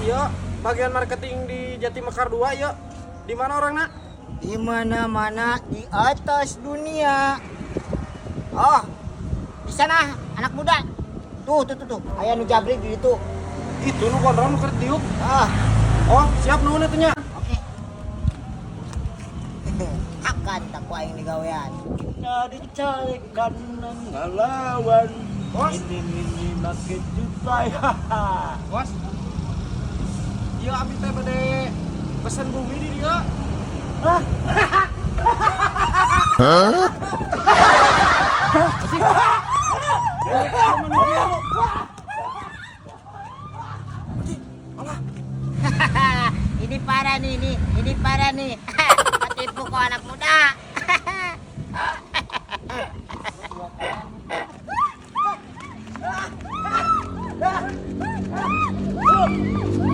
Iya, bagian marketing di Jati Mekar 2 ya. Di mana orangna? Di mana-mana di atas dunia. Oh, di sana anak muda. Tuh, tuh, tuh, tuh. Aya nu jabrik di ditu. Itu nu gondrong nu keur diuk. Ah, Oh, siap, nuhun atuh nya. Oke. Akan tak ku aing digawean. Dicarikan ngelawan. Bos. Ini makin juta ya. Bos. Iya, abi teh bade pesen bumi di dieu. Hah? Hah? Ini parah nih, ini parah nih. Ketipu kok anak muda.